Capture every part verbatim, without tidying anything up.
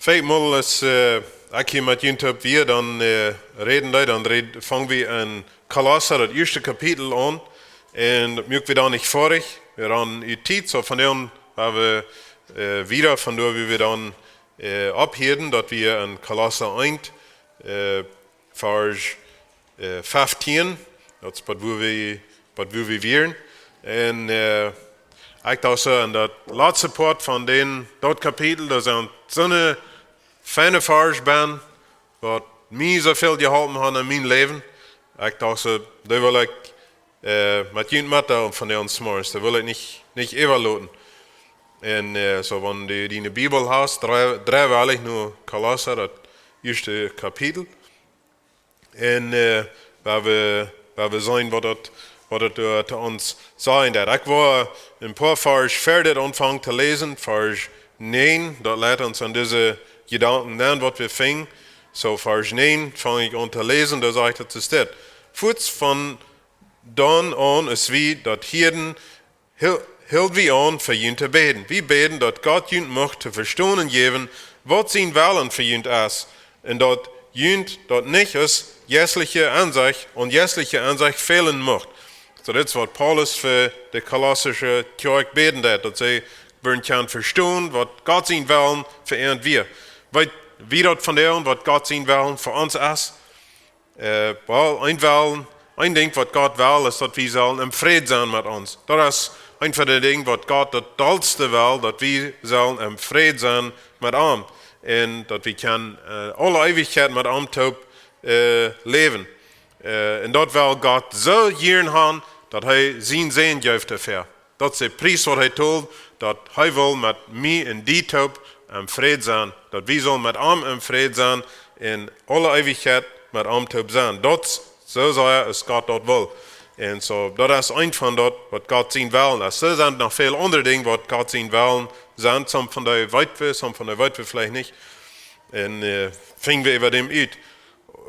Veleicht mol es, äh, ekj hia met junt toop wia, dan, äh, räden deed, dan räd, fang wie en Kolossa, daut ieeschte Kapitel aun. Un daut muak wie dan nich foadich. Wie dan ut Tiet, soo von doa aun, wua wie, äh, wieda von doa, wua wie dan, äh, opphieden, daut wie en Kolossa eent, äh, Varsch, äh, feftieen, daut es waut wie, waut wie wieren. Un, äh, ekj docht soo, en daut latste Poat von dän, daut Kapitel, doa sent soone feine Varsch benn, waut mie soo väl jeholpen haben en mien Läwen. Ekj docht soo, dee well ekj, äh, met junt metdeelen von dän Morjes, dee well ekj nich, nich äwaloten. Un, äh, soo, wan du diene Bibel hast, drei, drei well ekj no Kolossa, daut ieeschte Kapitel. Un, äh, wua wie, wua wie seenen, waut daut, waut daut, äh, to ons sajen deit. Ekj well en poa Varsch ver dit aunfangen to läsen, Varsch näajen, daut leit ons aun dise Jedanken aun, waut wie finjen. Soo, Varsch näajen fang ekj aun to läsen, doa sajcht et soo dit: Fuaz von doa aun, aus wie daut hieeden, hil-, hild wie aun fa junt to bäden. Wie bäden, daut Gott junt mucht to vestonen jäwen, waut sien Wellen fa junt es, un daut junt daut nich aus jeistliche Ensecht, aun jeistliche Ensecht fälen mucht. Soo, dit es waut Paulus fa de kolossische Kjoakj bäden deed, daut see wudden kjennen vestonen, waut Gott sien Wellen fa an wia. Weet wie daut von dän, waut Gott sien Wellen fa ons es? Äh, well, een Wellen, een Dinkj, waut Gott well, es, daut wie sellen em Fräd sennen met ons. Daut es eent von de Dinja, waut Gott daut dollste well, daut wie sellen em Fräd sennen met am. Un daut wie kjennen, äh, aule Eewichkjeit met am toop, äh, läwen. Äh, un daut well Gott soo jieren haben, daut hee sienen Sän jeef doafäa. Daut es de Pries, waut hee tolt, daut hee well met mie un die toop em Fräd sennen, daut wie sellen met am em Fräd sennen un aule Eewichkjeit met am toop sennen. Daut, soo sea aus Gott daut well. Un soo, daut es eent von daut, waut Gott sien Wellen es. Doa sent noch väl aundre Dinja, waut Gott sien Wellen sent. Some von dee weet wie, some von dee weet wie veleicht nich. Un, äh, finj wie äwa däm ut,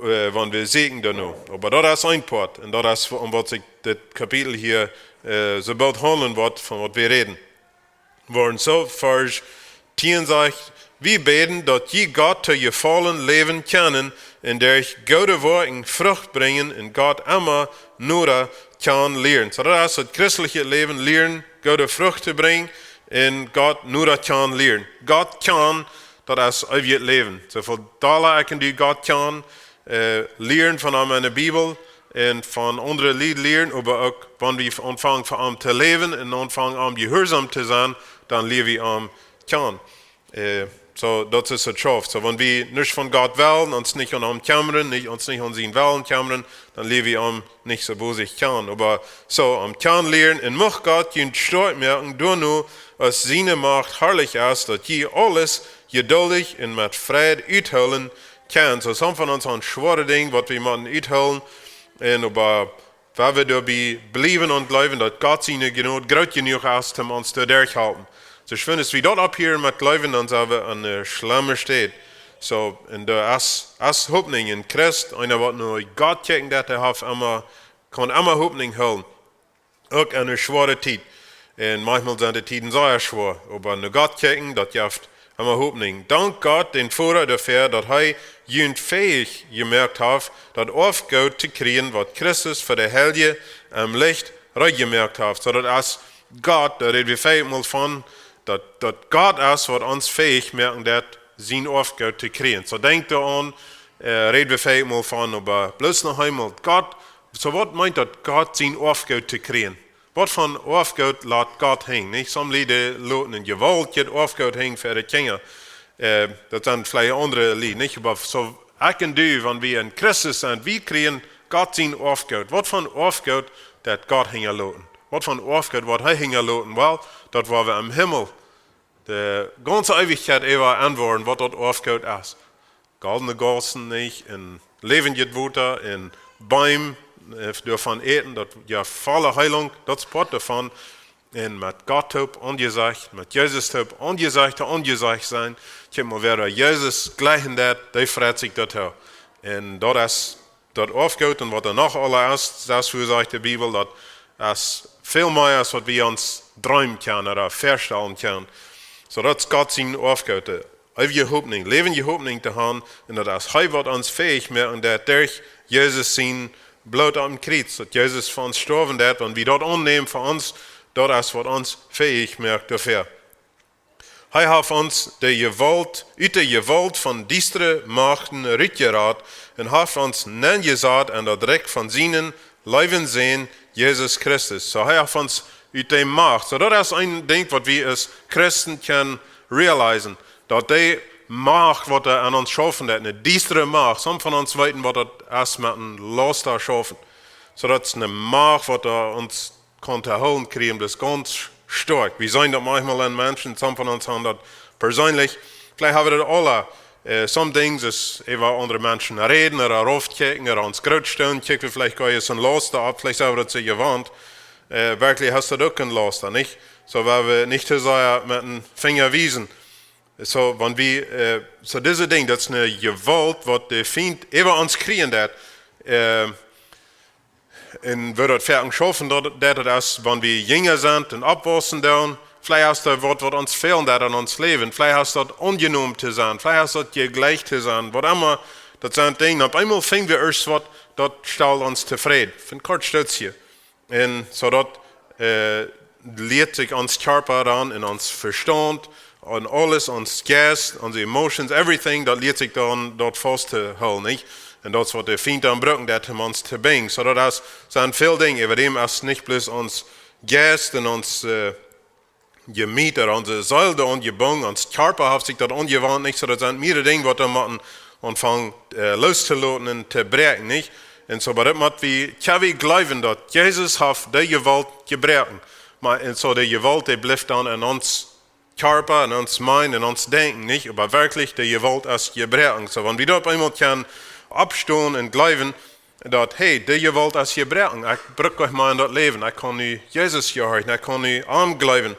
äh, wan wie sieekjen doano. Oba daut es een Poat. Un daut es, om waut sikj dit Kapitel hia, äh, soo boolt haundlen woat, von waut wie räden. Woaren soo, Varsch tieen sajcht: Wie bäden, daut jie Gott to Jefaulen läwen kjennen un derch goode Woakjen Frucht brinjen un Gott emma noda kjanen lieren. Soo, daut es daut christelje Läwen, lieren, goode Frucht to brinjen un Gott noda kjanen lieren. Gott kjanen, daut es eewjet Läwen. Soo väl dolla ekj un du Gott kjanen, äh, lieren von am enne Bibel un von aundre Lied lieren, oba uk, wan wie aunfangen fa am to läwen un aunfangen am jehuarsom to sennen, dan lia wie am kjanen. Äh, soo, daut es daut Schauft. Soo, wan wie nuscht von Gott wellen, ons nich aun am kjemren, nich, ons nich aun sienen Wellen kjemren, dan lia wie am nich soo bosich kjanen. Oba soo, am kjanen lieren, un mucht Gott junt stoakj moaken doano, aus siene Macht harlich es, daut jie aules jeduldich un met Freid uthoolen kjennen. Soo, some von ons haben schwoare Dinja, waut wie motten uthoolen. Un oba, wan wie doabie bliewen un jleewen, daut Gott siene Jnod groot jenuach es, om ons doa derchtohalpen. Soo, wan wie daut opphieren met jleewen, dan sent wie aun eene schlemme Städ. Soo, un doa es, es Hopninj. Een Christ, eena, waut no Gott kjikjt, dee haft emma, kaun emma Hopninj hoolen. Uk en eene schwoare Tiet. Un maunchmol sent de Tieden sea schwoa. Oba no Gott kjikjen, daut jeft emma Hopninj. Dank Gott, dän Voda, doafäa, daut hee junt fäich jemoakt haft, daut Oafgoot to kjrieen, waut Christus fa de Heilje em Licht reed jemoakt haft. Soo, daut es Gott, doa räd wie väl mol von, daut, daut Gott es, waut ons fäich moaken deit, sien Oafgoot to kjrieen. Soo, denkj doaraun, äh, räd wie väl mol von, oba bloos noch eemol, Gott, soo, waut meent daut, Gott sien Oafgoot to kjrieen? Waut fa Oafgoot lat Gott hinjen, nich? Some Lied loten een jewaultjet Oafgoot hinjen fa de Kjinja. Äh, daut sent veleicht aundre Lied, nich? Oba soo, ekj un du, wan wie en Christus sent, wie kjrieen Gott sien Oafgoot. Waut fa Oafgoot deit Gott hinjaloten? Waut fa Oafgoot woat hee hinjaloten? Well, daut woa wie em Himmel de gaunze Eewichkjeit äwa enwoaren, waut daut Oafgoot es. Goldne Gaussen, nich? Un läwendjet Wota, un Beem, äh, doavon äten, daut, jo, volle Heilunk, daut es Poat doavon. Un met Gott toop aun Jesecht, met Jesus toop aun Jesecht, aun Jesecht sennen. Kjikj mol, wäa Jesus jlikjen deit, dee freit sikj doatoo. Un daut es daut Oafgoot, un waut doa noch aules es, daut, woo sajcht de Bibel, daut es väl mea aus waut wie ons dreemen kjennen ooda väastalen kjennen. Soo, daut es Gott sien Oafgoot. eewje Hopninj, läwendje Hopninj to haben. Un daut es hee, waut ons fäich moakt, daut derch Jesus sien Bloot aum Kjriez, daut Jesus fa ons stoawen deed, wan wie daut aunnämen fa ons, daut es, waut ons fäich moakt doafäa. Hee haft ons de Jewault, ut de Jewault von diestre Machten rutjerat un haft ons nenjesat en daut Rikj von sienen leewen Sän, Jesus Christus. So, hee haft ons ut de Macht. So, daut es een Dinkj, waut wie aus Christen kjennen realisen. Daut dee Macht, waut doa aun ons schaufen deed, eene diestre Macht. Some von ons weeten, waut daut es met een Lausta schaufen. So, daut es eene Macht, waut doa ons kaun to hoolen kjrieen, daut es gaunz stoakj. Wie seenen daut maunchmol aun Menschen, some von ons haben daut perseenlich. Veleicht haben wie daut aule, äh, some things es äwa aundre Menschen räden, ooda raufkjikjen, ooda ons groot stonen, kjikj wie veleicht goa es een Lausta opp, veleicht sent wie daut soo jewant. Äh, werkjlich es daut uk een Lausta, nich? So, wan wie nich to sea met een Finja wiesen. So, wan wie, äh, so dise Dinj, daut es eene Jewault, waut de Fient äwa ons kjrieen deed. Äh, un woo daut foaken schaufen, daut, daut es, wan wie jinja sent un oppwaussen doonen, veleicht es daut waut, waut ons fält doa en ons Läwen, veleicht es daut aunjenomen to sennen, veleicht es daut jlikj to sennen, waut emma, daut sent Dinja, opp eemol finj wie ieescht waut, daut stalt ons tofräd, fa een kort Stootje. Un so daut, äh, lieet sikj ons Kjarpa aun un ons Vestaunt, un aules, ons Jeist, onse emotions, everything, daut lieet sikj dan daut faust to hoolen, nich? Un daut es waut de Fient dan brukt, daut om ons to binjen. So daut es, sent väl Dinja, äwa däm es nich bloos ons Jeist un ons, äh, Jemiet, onse Seel doa aunjebungen, ons Kjarpa haft sikj daut aunjewant, nich? So daut sent mearere Dinja, waut wie motten aunfangen, äh, loostoläten un to bräakjen, nich? Un so, oba daut mott wie, jo, wie jleewen, daut Jesus haft de Jewault jebroaken. Oba, un so de Jewault, dee blift dan en ons Kjarpa, en ons Mind, en ons Denkjen, nich? Oba werkjlich, de Jewault es jebroaken. So, wan wie daut eemol kjennen oppstonen un jleewen, daut, hey, de Jewault es jebroaken. Ekj bruk nich mea en daut Läwen. Ekj kaun nu Jesus jehorchen. Ekj kaun nu aun am jleewen.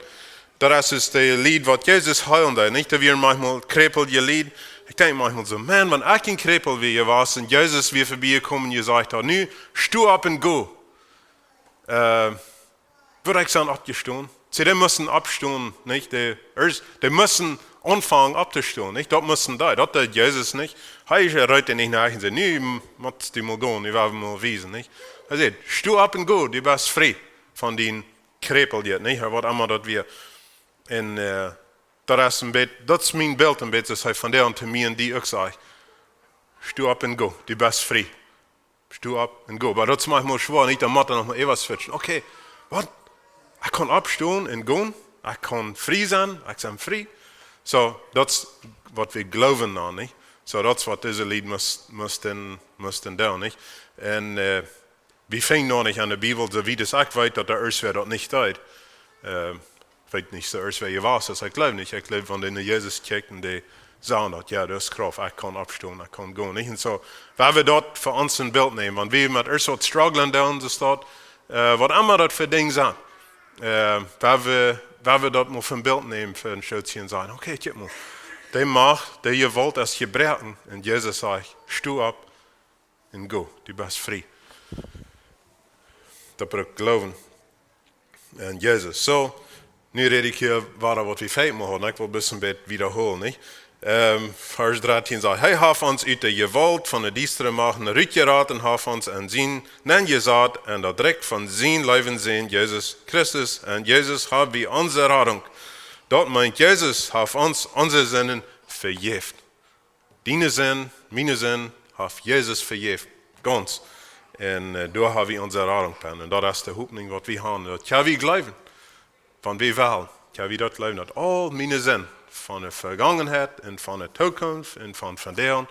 Daut es, es de Lied, waut Jesus heelen deed, nich? Daut wieren maunchmol kjreppelje Lied. Ekj denkj maunchmol soo, Maun, wan ekj een Kjreppel wia jewast un Jesus wia vebiejekomen un jesajcht haud: "Nu, sto opp un go." Äh, wudd ekj dan oppjestonen? See, dee musten oppstonen, nich? Dee, ieescht, dee musten aunfangen opptostonen, nich? Daut musten dee, daut deed Jesus nich. Hee reet nich no un säd: "Nu motst du mol gonen, nu woa wie mol wiesen", nich? Hee säd: "Sto opp un go, du best frie von dien Kjreppel, nich? Waut emma daut wia." Un, äh, daut es een bät, daut es mien Bilt een bät, daut hee vondoag to mie un die uk sajcht: "Sto opp un go, du best frie." Sto opp un go. Oba daut es maunchmol schwoa, nich? Dan mott eena noch mol äwa switchen. Okay, waut? Ekj kaun oppstonen un gonen. Ekj kaun frie sennen. Ekj sie frie. So, daut es waut wie jleewen dan, nich? So, daut es waut dise Lied must, musten, musten doonen, nich? Un, äh, wie finjen noch nich en de Bibel, soo wiet aus ekj weet, daut doa ieescht wäa daut nich deed. Äh, Ekj weet nich, soo ieescht wäa jewast es. Ekj jleew nich. Ekj jleew, wan dee no Jesus kjikjten, dee sagen daut: "Jo, daut es Krauft. Ekj kaun oppstonen, ekj kaun gonen", nich? Un so, wan wie daut fa ons een Bilt nämen, wan wie met ieescht waut strugglen doonen, soo es daut, äh, waut emma daut fa Dinja sent, äh, wan wie, wan wie daut mol fa een Bilt nämen, fa een Stootje un sajen: "Okay, kjikj mol. Dee Macht, de Jewault es jebroaken." Un Jesus sajcht: "Sto opp un go. Du best frie." Daut brukt Gloowen en Jesus. So, nu räd ekj hia wada waut wie foaken mol hauden. Ekj well bloos een bät wiedahoolen, nich? Ähm, Varsch dartieen sajcht: "Hee haft ons ut de Jewault von de diestre Machten rutjerat un haft ons en sien, nenjesat en daut Rikj von sien leewen Sän, Jesus Christus. En Jesus hab wie onse Radunk." Daut meent, Jesus haft ons onse Sinden vejäft. Diene Sind, miene Sind, haft Jesus vejäft. Gaunz. Un, äh, doa ha wie onse Radunk aun. Un daut es de Hopninj, waut wie haben. Daut, jo, wie jleewen. Wan wie wellen, jo, wie daut jleewen, daut aul miene Sind von de Vegangenheit un von de Tookunft un von vondoag,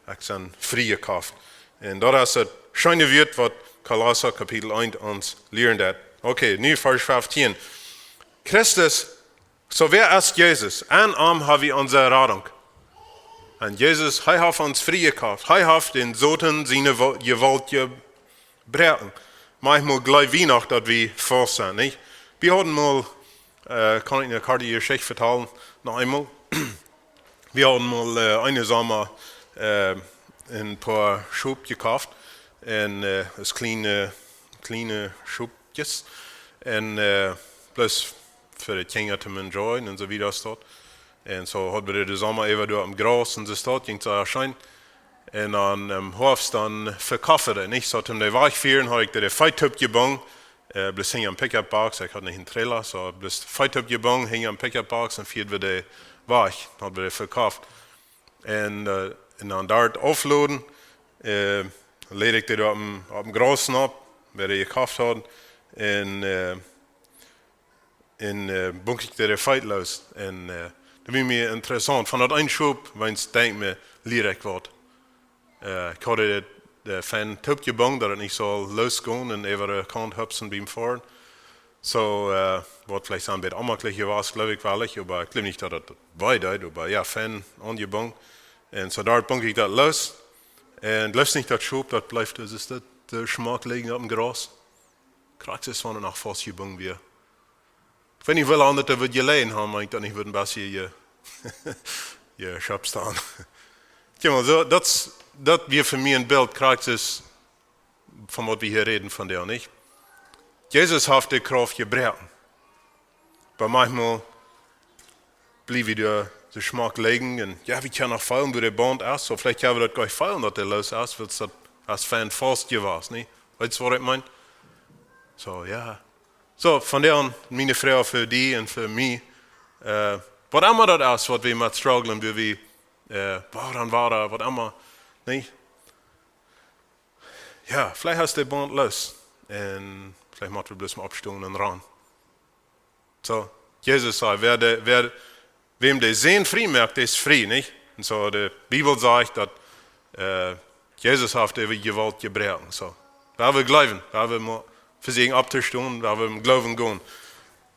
ekj sie frie jekoft. Un daut es daut scheene Wuat, waut Kolossa Kapitel eent ons lieren deit. Okay, nu Varsch fieftieen. Christus, so wäa es Jesus? En am ha wie onse Radunk. En Jesus, hee haft ons frie jekoft. Hee haft dän Soton siene Wo-, Jewault jebroaken. Maunchmol jleew wie noch, daut wie faust sent, nich? Wie hauden mol, äh, kaun ekj eene korte Jeschicht vetalen, noch eemol? Wie hauden mol, äh, eenen Somma, äh, een poa Schop jekoft. Un, äh, aus kjliene, kjliene Schopkjes. Un, äh, bloos fa de Kjinja to enjoyen un soo wieda es daut. Un soo haud wie de Somma äwa doa aum Graus un soo staut, jinkj sea scheen. Un dan em Hoafst dan vekofft wie dee, nich? Soo, toom dee wajchfieren, haud ekj dee de Feet toop jebungen, bloos hinja aum Pickup Box, ekj haud nich een Trailer, soo bloos Feet toop jebungen, hinja aum Pickup Box un fieed wie dee wajch, haud wie dee vekofft. Un, un dan doa aufloden, läd ekj dee doa opp, opp daut Graus nopp, wua dee jekofft haud. Un, un bunk ekj dee de Feet loos. Un daut wia mie interessaunt. Von daut een Schop, wiels denkj mie, lieed ekj waut. Ekj haud dee, dee fein toop jebungen, daut et nich sull loosgonen un äwa de Kaunt hupsen biem foaren. Soo, waut veleicht een bät onjemaklich wia, jleew ekj wel, oba ekj jleew nich, daut et wee deed, oba jo, fein aunjebungen. Un soo doa bunk ekj daut loos. Un jleefst nich, daut Schop, daut bleef, daut es daut, de Schmock lijen opp daut Graus. Krakjt soo aus wan et noch faust jebungen wia. Ekj weet nich, woo lang daut doa wudd jeläajen haben, wan ekj daut nich wudd een bät je, jeschopst haben. Kjikj mol, soo, daut, daut wia fa mie een Bilt, krakjt soo aus von waut wie hia räden vondoag, nich? Jesus haft de Krauft jebroaken. Oba maunchmol bliew wie doa soo schmock lijen un jo, wie kjennen noch feelen, woo de Baunt es. Soo veleicht kjenn wie daut goanich feelen, daut dee loos es, wiels daut es fein faust jewast, nich? Weetst, waut ekj meen? Soo, jo. Soo, vondoag miene Froag fa die un fa mie. Waut emma daut es, waut wie met strugglen, woo wie, woaren, woaren, waut emma, nich? Jo, veleicht es de Baunt loos. Un veleicht mott wie bloos mol oppstonen un rannen. Soo, Jesus säd, wäa de, wäa, wäm de Sän frie moakt, dee es frie, nich? Un soo, de Bibel sajcht, daut Jesus haft äwa Jewault jebroaken. Soo, wan wie jleewen, wan wie mol vesieekjen opptostonen, wan wie em Gloowen gonen.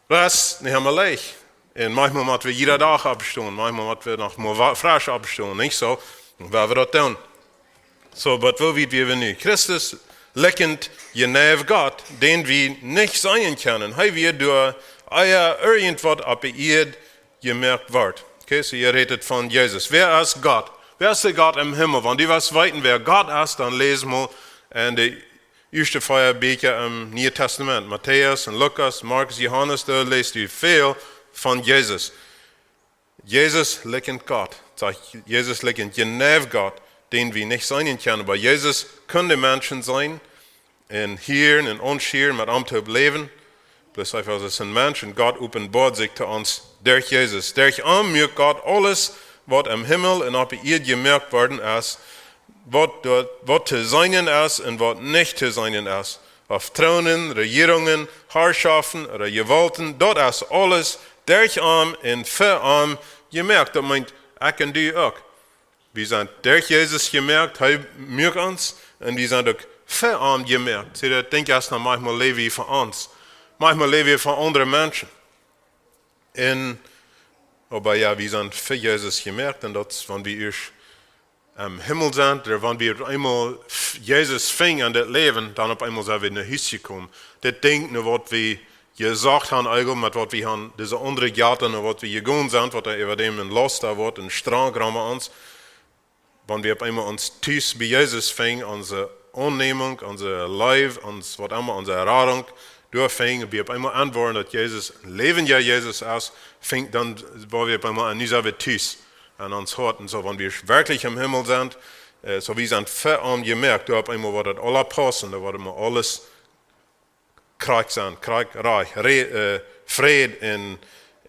Daut es nich emma leicht. Un maunchmol mott wie jieda Dach oppstonen, maunchmol mott wie noch mol wa-, fresch oppstonen, nich soo? Un wan wie daut doonen. Soo, waut well wie, wie nu? Christus likjent jeneiw Gott, dän wie nich seenen kjennen. Hee wia doa, ea irjentwaut opp de Ieed jemoakt wort. Okay, soo hia rät et von Jesus. Wäa es Gott? Wäa es de Gott em Himmel? Wan du west weeten, wäa Gott es, dan läs mol en de ieeschte vea Bieekja em Nieen Tastament. Matäus un Lukas, Markus, Johanes, doa läst du väl von Jesus. Jesus likjent Gott. Sajcht, Jesus likjent jeneiw Gott, dän wie nich seenen kjennen. Oba Jesus kunn de Menschen seenen un hieren un aunschmäaren, met am toop läwen. Bloos eefach aus een Mensch, un Gott openboat sikj to ons derch Jesus. Derch am muak Gott aules, waut em Himmel un opp de Ieed jemoakt worden es, waut doa, waut to seenen es un waut nich to seenen es. Auf Tronen, Rejierungen, Harschoften ooda Jewaulten, daut es aules derch am un fa am jemoakt. Daut meent, ekj un du uk. Wie sent derch Jesus jemoakt, hee muak ons, un wie sent uk fa am jemoakt. See, daut denkj ekj, es noch maunchmol läwich fa ons. Maunchmol läwich fa aundre Menschen. Un, oba jo, wie sent fa Jesus jemoakt, un daut es, wan wie ieescht em Himmel sent, ooda wan wie opp eemol f-, Jesus finjen en dit Läwen, dan opp eemol sent wie no Hus jekomen. Dit denkjt no waut wie jesocht haben, eejentlich met waut wie haben, dise aundre Gaten, no waut wie jegonen sent, waut doa äwa däm een Lost wort, een Strang rom ons. Wan wie opp eemol ons Tus bie Jesus finjen, onse Aunnämunk, onse Leew, ons, waut emma, onse Radunk, doa finjen, wie opp eemol aunwoaren, daut Jesus een läwendja Jesus es, finjen, dan woa wie opp eemol aun, nu sent wie tus. Aun ons Hoat un soo, wan wie werkjlich em Himmel sent, äh, soo wie sent fa am jemoakt, doa opp eemol woat daut aules paussen, doa woat emma aules krakjt sennen, krakjt rajcht, re-, äh, Fräd un,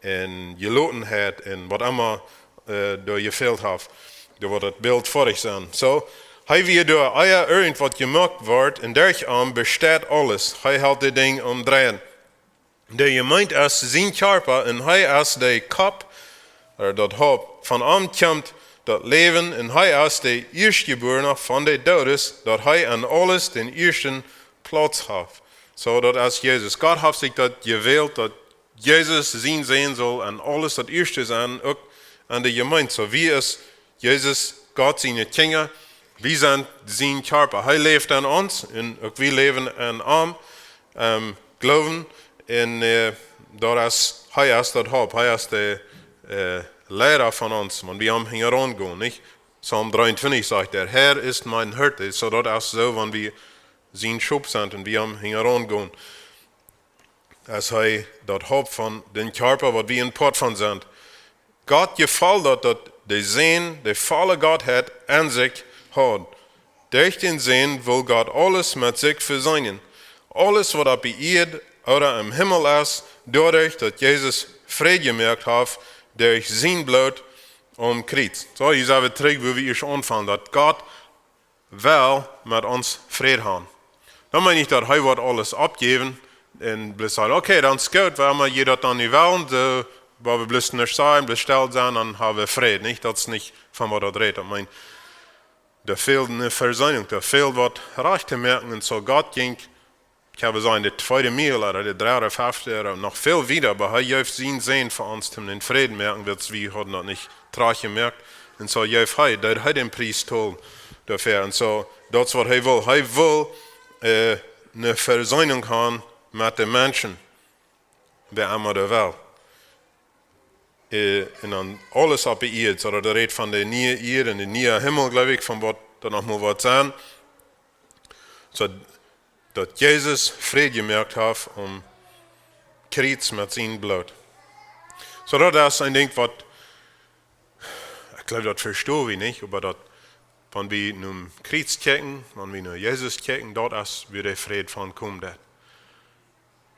un Jelotenheit un waut emma, äh, doa jefält haft. Doa woat daut Bilt foadich sennen. Soo, hee wia doa, ea irjentwaut jemoakt wort, un derch am besteit aules. Hee helt de Dinja aum Dreien. De Jemeent es sien Kjarpa un hee es de Kopp, ooda daut Haupt. Von am kjemt daut Läwen un hee es de Ieeschtjebuarna von de Doodes, daut hee en aules dän ieeschten Plauz haft. Soo, daut es Jesus. Gott haft sikj daut jewält, daut Jesus, sien Sän, saul en aules daut Ieeschte sennen, uk en de Jemeent. Soo, wie es Jesus, Gott siene Kjinja, wie sent sien Kjarpa. Hee läft en ons un uk wie läwen en am, ähm, Gloowen. Un, äh, daut es, hee es daut Haupt, hee es de, äh, Liera von ons, wan wie am hinjaraun gonen, nich? Psalm dreeuntwintich sajcht, "Der Herr ist mein Hirte", soo daut es soo, wan wie sien Schop sent un wie am hinjaraun gonen. Es hee daut Haupt von dän Kjarpa, waut wie een Poat von sent. Gott jefoll daut, daut de Sän de volle Gottheit en sikj haud. Derch dän Sän wull Gott aules met sikj vesenen. Aules waut opp de Ieed ooda em Himmel es, doaderch daut Jesus Fräd jemoakt haft derch sien Bloot aum Kjriez. Soo, hia sent wie trigj, wua wie ieescht aunfungen, daut Gott well met ons Fräd han. Dan meen ekj daut hee woat aules oppjäwen un bloos sajen: "Okay, dan es goot, wan jie daut dan nich wellen, soo, woa wie bloos nuscht sajen, bloos stell sennen, dan ha wie Fräd." Nich, daut es nich von waut daut rät. Ekj meen, doa fält eene Vesonunk, doa fält waut rajcht to moaken. Un soo Gott jinkj, ekj hab jesajcht, de tweede Miel, ooda de dredde, fefte, ooda noch väl wieda, oba hee jeef sienen Sän fa ons, om dän Fräd to moaken, wiels wie hauden daut nich trajcht jemoakt. Un soo jeef hee, deed hee dän Pries tolen doafäa. Un soo, daut es waut hee wull. Hee wull, äh, eene Vesonunk han met de Menschen, wäa emma doa well. Äh, un dan aules opp de Ieed, soo daut rät von de niee Ieed un de niee Himmel, jleew ekj, von waut daut noch mol woat sennen. Soo daut Jesus Fräd jemoakt haft aum Kjriez met sien Bloot. Soo daut es een Dinkj waut, ekj jleew, daut vestonen wie nich, oba daut, wan wie no dän Kjriez kjikjen, wan wie no Jesus kjikjen, daut es, wua de Fräd von kjemt.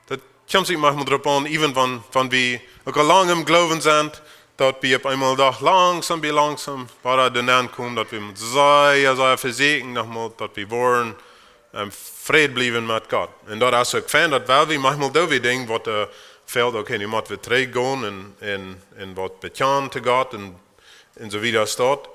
Daut kjemt sikj maunchmol doaropp aun, even wan, wan wie uk aul lang em Gloowen sent, daut wie opp eemol doch langsom bie langsom wada doaraun komen, daut wie mol sea, sea vesieekjen noch mol, daut wie woaren, ähm, Fräd bliewen met Gott. Un daut es uk fein, daut well wie, maunchmol doo wie Dinja waut, äh, fält, okay, nu mott wie trigj gonen un, un, un waut bekjanen to Gott un, un soo wieda es daut.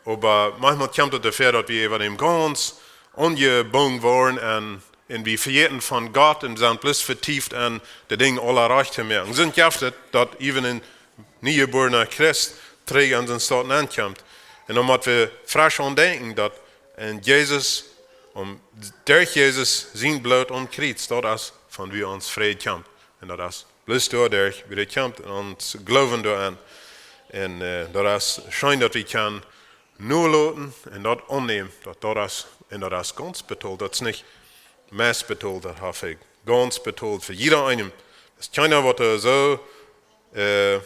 Oba maunchmol kjemt et doafäa, daut wie äwa däm gaunz aunjebungen woaren un, un wie vejäten von Gott un sent bloos vetieft aun de Dinja aula rajcht to moaken. Sent jeft et, daut even een nieejebuarna Christ trigj aun sienen Staut ankjemt. Un dan mott wie fresch aun denkjen, daut en Jesus, om, derch Jesus sien Bloot aum Kjriez, daut es, von wua ons Fräd kjemt. Un daut es bloos doaderch, wua daut kjemt, un ons Gloowen doaraun. Un, äh, daut es scheen, daut wie kjennen noloten un daut aunnämen, daut daut es, un daut es gaunz betolt, daut es nich meist betolt, daut hab ekj gaunz betolt fa jieda eenem. Daut es kjeena waut doa soo, äh,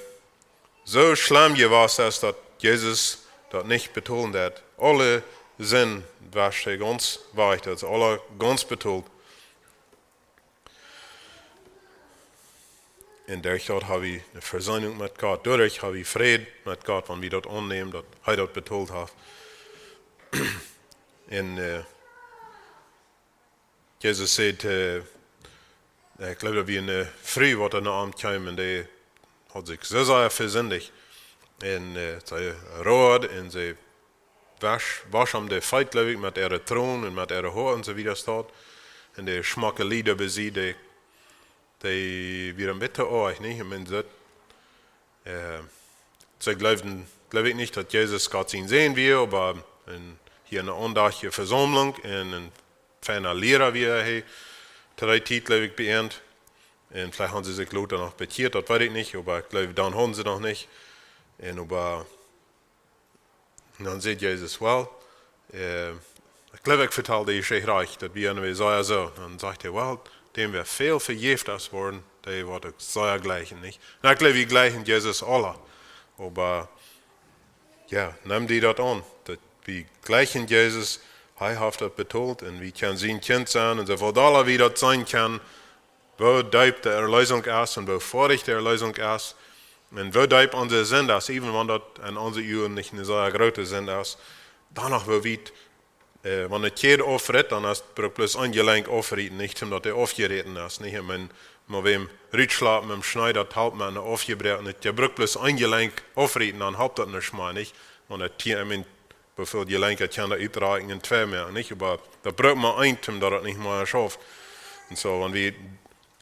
soo schlemm jewast es, daut Jesus daut nich betolen deed. Aule Sind wescht hee gaunz wajch, daut es aula gaunz betolt. Un derch daut hab wie eene Vesonunk met Gott. Doaderch hab wie Fräd met Gott, wan wie daut aunnämen, daut hee daut betolt haft. Un, äh, Jesus säd, äh, ekj jleew, daut wia eene Fru, waut no am kjeem, un dee haud sikj soo sea vesindicht. Un, äh, see road un see wosch, wosch am de Feet, jleew ekj, met äare Tronen un met äare Hoa un soo wieda es daut. Un de schmocke Lied bie see, dee, dee wieren een bät oajch, nich? Ekj meen, daut, äh, see jleewden, jleew ekj nich, daut Jesus Gott sien Sän wia, oba een, hia eene aundachtje Vesaumlunk un een feina Liera wia hee to dee Tiet, jleew ekj, bie an. Un veleicht hauden see sikj lota noch bekjieet, daut weet ekj nich, oba ekj jleew, dan hauden see noch nich. Un oba, un dan säd Jesus, well, äh, ekj jleew, ekj vetal de Jeschicht rajcht, daut wia en Jesaja soo. Dan sajcht hee, well, däm wia väl vejäft es worden, dee woat uk sea jlikjen, nich? Un ekj jleew, wie jlikjen Jesus aula. Oba, jo, nemm die daut aun, daut wie jlikjen Jesus, hee haft daut betolt un wie kjennen sien Kjint sennen un soo wieda, aula wie daut sennen kjennen, woo deep de Erlösung es un woo foadich de Erlösung es un woo deep onse Sind es, even wan daut en onse Uagen nich eene sea groote Sind es, dan noch woo wiet, äh, wan de Kjäd aufritt, dan es, brukt bloos een Jelenkj aufrieten, nich, om daut dee aufjeräten es, nich? Ekj meen, mau wäm rutschlapen em Schnee, daut halpt met een aufjebroaknet, dee brukt bloos een Jelenkj aufrieten, dan halpt daut nich mea, nich? Wan daut Kjäd, ekj meen, woo väl Jelenkja kjennen doa utrakjen en twee moaken, nich? Oba daut brukt mau eent, om daut et nich mea schauft. Un soo, wan wie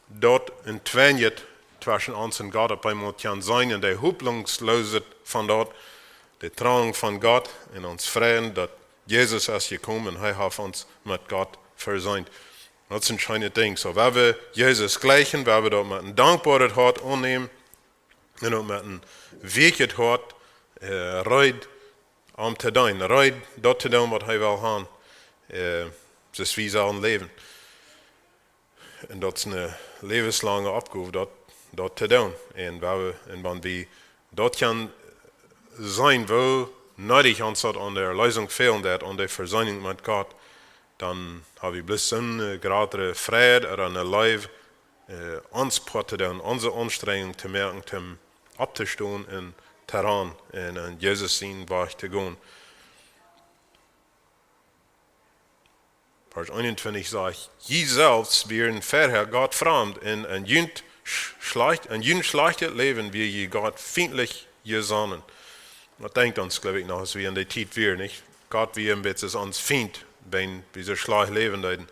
daut entwinjt tweschen ons un Gott, opp eemol kjennen seenen, de Hopninjsloosheit von daut, de Trauung von Gott un ons freien, daut Jesus es jekomen un hee haft ons met Gott vesient. Daut es een scheenet Dinkj. Soo, wan wie Jesus jlikjen, wan wie daut met een dankboaret Hoat aunnämen un uk met een weekjet Hoat, äh, reed om to deenen, reed daut to doonen, waut hee well han, äh, soo aus wie sellen läwen. Un daut es eene läwenslange Oppgow, daut, daut to doonen. Un wan wie, un wan wie daut kjennen seenen, woo needich ons daut aun de Erlösung fälen deed, aun de Versöhnung met Gott, dan hab wie bloos soone jratre Freid ooda eene Leew, äh, ons Poat to doonen, onse Aunstrenjunk to moaken, om opptostonen un to rannen un aun Jesus sienen Wajch to gonen. Varsch eenuntwintich sajcht: "Jie selfst wieren verhäa Gott framd un aun junt sch-, schlajcht, aun jun schlajchtet Läwen wia jie Gott fientlich jesonnen." Daut denkjt ons, jleew ekj, noch, aus wie en dee Tiet wieren, nich? Gott wia een bät ons Fient, wan wie soo schlajcht läwen deeden.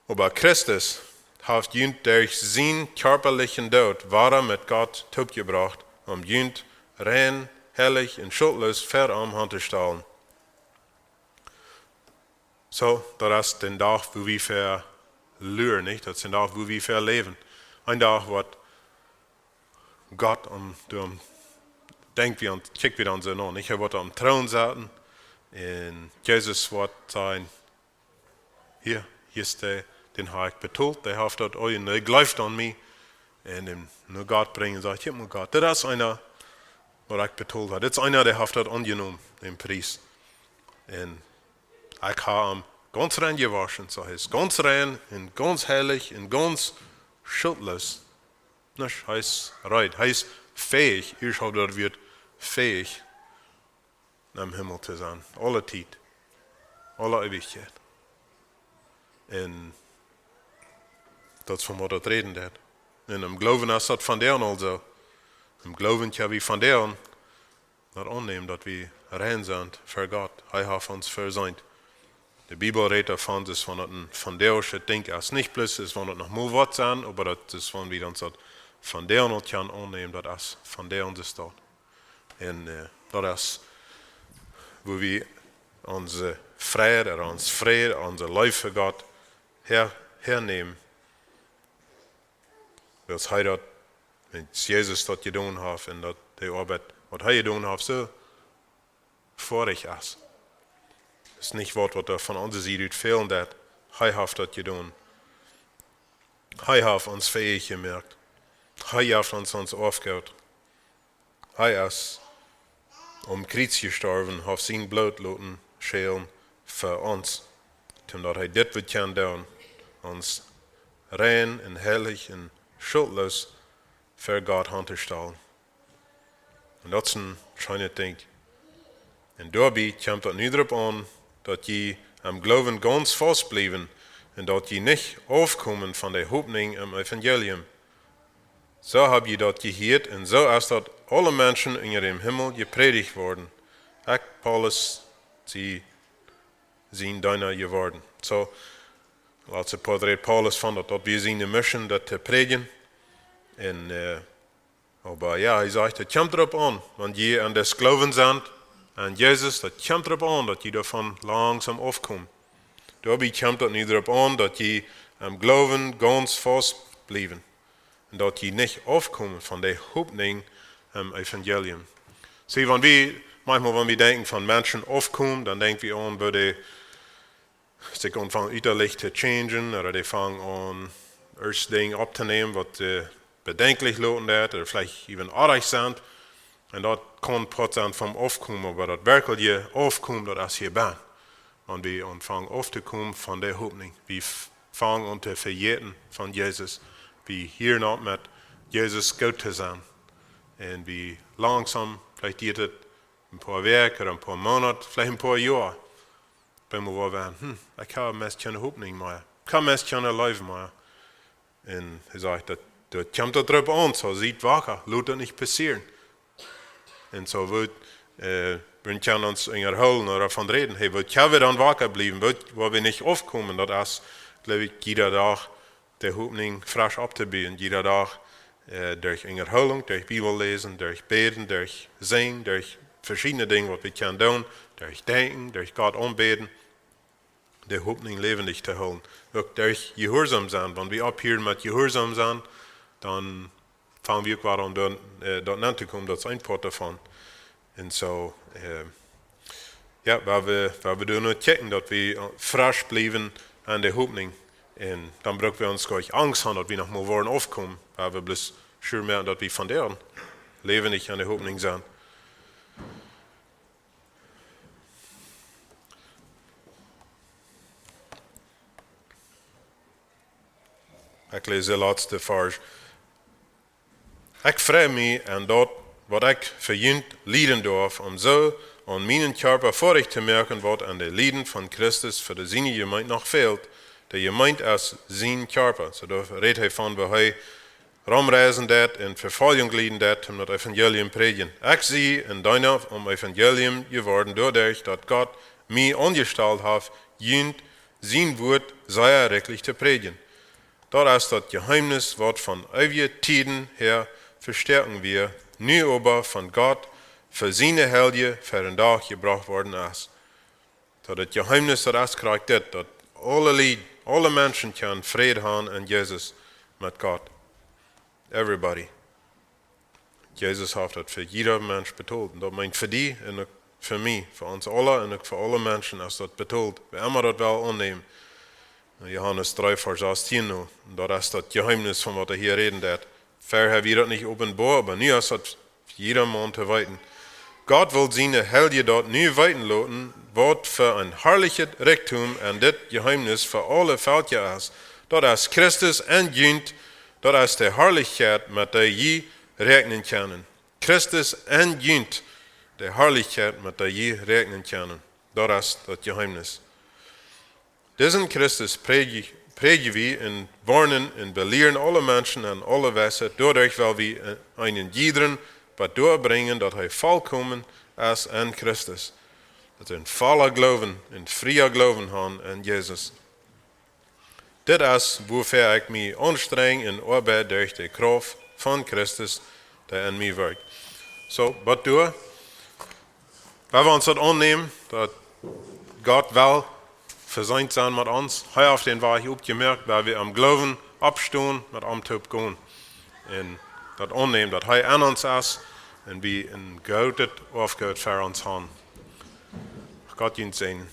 Oba Christus haft junt derch sienen kjarpalichen Doot wada met Gott toopjebrocht, om junt rein, heilich un schultloos ver am han to stalen. Soo, daut es dän Dach, wua wie fa luaren, nich? Daut es dän Dach, wua wie fa läwen. Een Dach woat Gott aun, doa aun, denkj wie aun, kjikj wie dan soo no, nich? Hee woat aum Troon sitten un Jesus woat sajen: "Hia, hia es dee, dän hab ekj betolt, dee haft daut aul, un dee jleeft aun mie." Un am no Gott brinjen, sajcht: "Kjikj mol, Gott, dit es eena, waut ekj betolt hab. Dit es eena, dee haft daut aunjenomen, dän Pries. Un ekj hab am gaunz rein jewoschen, soo hee es gaunz rein un gaunz heilich un gaunz schultloos." Nich, hee es rein, hee es fäich, hia es daut Wuat fäich, em Himmel to sennen. Aule Tiet. Aule Eewichkjeit. Un daut es von waut daut räden deit. Un em Gloowen es daut vondoag aul soo. Em Gloowen kjenn wie vondoag daut aunnämen, daut wie rein sent ver Gott. Hee haft ons veseent. De Bibel rät doavon, daut es von daut een vondoagschet Dinkj es. Nich bloos es von daut noch mol waut sennen, oba daut es von wie ons daut vondoag aul kjennen aunnämen, daut es vondoag ons daut. Un, äh, daut es, wua wie onse Freid, ooda ons Fräd, onse Leew fa Gott häa, häanämen. Wiels hee daut, wiels Jesus daut jedonen haft un daut de Oabeit, waut hee jedonen haft, soo foadich es. Es nich waut, waut doa von onse Sied ut fälen deit. Hee haft daut jedonen. Hee haft ons fäich jemoakt. Hee haft ons, ons aufjegoten. Hee es aum Kjriez jestorwen, haft sien Bloot loten schellen fa ons, toom daut hee dit wudd kjennen doonen, ons rein un heilich un schultloos ver Gott han to stalen. Un daut es een scheenet Dinkj. Un doabie kjemt daut nu doaropp aun, daut jie em Gloowen gaunz faust bliewen un daut jie nich aufkomen von de Hopninj em Evangelium. Soo hab jie daut jehieet un soo es daut aule Menschen unja däm Himmel jeprädicht worden. Ekj, Paulus, sie sien Deena jeworden. Soo, latste Poat rät Paulus von daut, daut wia siene Mission, daut to prädjen. Un, äh, oba jo, hee sajcht, daut kjemt doaropp aun, wan jie aun dän Gloowen sent, aun Jesus, daut kjemt doaropp aun, daut jie doavon langsom aufkomen. Doabie kjemt daut nu doaropp aun, daut jie em Gloowen gaunz faust bliewen. Un daut jie nich aufkomen von de Hopninj em Evangelium. See, wan wie, maunchmol, wan wie denkjen von Menschen aufkomen, dan denkj wie aun, woo dee sikj aunfangen uttalich to changen, ooda dee fangen aun, ieescht Dinja opptonämen, waut, äh, bedenkjlich loten deit, ooda veleicht äwen oajch sent. Un daut kaun Poat sennen vom Aufkomen, oba daut werkjliche Aufkomen, daut es hia bennen. Wan wie aunfangen auftokomen von de Hopninj. Wie f-, fangen aun to vejäten von Jesus. Wie hieren opp met Jesus goot to sennen. Un wie langsom, veleicht diet daut een poa Wäakj ooda een poa Moonat, veleicht een poa Joa. Bie mie wia wie, hm, ekj hab meist kjeene Hopninj mea. Ekj hab meist kjeene Leew mea. Un hee sajcht, daut, daut kjemt doaropp aun, soo siet waka, lot daut nich passieren. Un soo woat, äh, wie kjennen ons unjahoolen ooda von räden. Hey, woo kjenn wie dan waka bliewen, woo, woo wie nich aufkomen, daut es, jleew ekj, jieda Dach de Hopninj fresch opptobuen, jieda Dach, äh, derch Unjahoolunk, derch Bibel läsen, derch bäden, derch sinjen, derch veschiedne Dinja, waut wie kjennen doonen, derch denkjen, derch Gott aunbäden, de Hopninj läwendich to hoolen. Uk derch jehuarsom sennen, wan wie opphieren met jehuarsom sennen, dan fangen wie uk wada aun, doa, äh, doa auntokomen, daut es een Poat doavon. Un soo, äh, jo, wua wie, wua wie doa no kjikjen, daut wie, äh, fresch bliewen aun de Hopninj. Un dan bruck wie ons goanich Angst han, daut wie noch mol woaren aufkomen, wua wie bloos sure moaken, daut wie vondoag läwendich aun de Hopninj sent. Ekj läs de latste Varsch. Ekj frei mie aun daut, waut ekj fa junt lieden darf, om soo aun mienen Kjarpa foadich to moaken, waut aun de Lieden von Christus fa de siene Jemeent noch fält. De Jemeent es sien Kjarpa. Soo doa rät hee von, woo hee romreisen deed un Vefoljunk lieden deed, om daut Evangelium prädjen. Ekj sie een Deena aum Evangelium jeworden, doaderch daut Gott mie aunjestalt haft, junt sien Wuat sea rikjlich to prädjen. Daut es daut Jeheemnis, waut von eewje Tieden häa vestoaken wia, nu oba von Gott fa siene Heilje ver dän Dach jebrocht worden es. Daut daut Jeheemnis, daut es krakjt dit, daut aule Lied, aule Menschen kjennen Fräd haben en Jesus met Gott. Everybody. Jesus haft daut fa jieda Mensch betolt. Un daut meent fa die un uk fa mie, fa ons aula un uk fa aule Menschen es daut betolt. Wäa emma daut well aunnämen. Johanes dree, Varsch sastieen nu. Un daut es daut Jeheemnis, von waut hee hia räden deed. Verhäa wia daut nich openboa, oba nu es daut fa jieda Maun to weeten. Gott well siene Heilje daut nu weeten loten, waut fa een harlichet Rikjdom en dit Jeheemnis fa aule Velkja es. Daut es Christus en junt, daut es de Harlichkjeit, met dee jie räakjnen kjennen. Christus en junt, de Harlichkjeit, met dee jie räakjnen kjennen. Daut es daut Jeheemnis. Disen Christus prädj-, prädjen wie un woarnen un belieren aule Menschen en aule Weisheit, doaderch well wie eenen jiedren bat doa brinjen, daut hee volkomen es en Christus. Daut see een volla Gloowen, een fria Gloowen haben en Jesus. Dit es, wuafäa ekj mie aunstrenj un oabeid derch de Krauft von Christus, dee en mie werkjt. Soo, waut doo wie? Wan wie ons daut aunnämen, daut Gott well veseent sennen met ons, hee haft dän Wajch opjemoakt, wan wie em Gloowen oppstonen, met am toop gonen. Un daut aunnämen, daut hee en ons es un wie een goodet Oafgoot fa ons haben. Gott junt säajnen.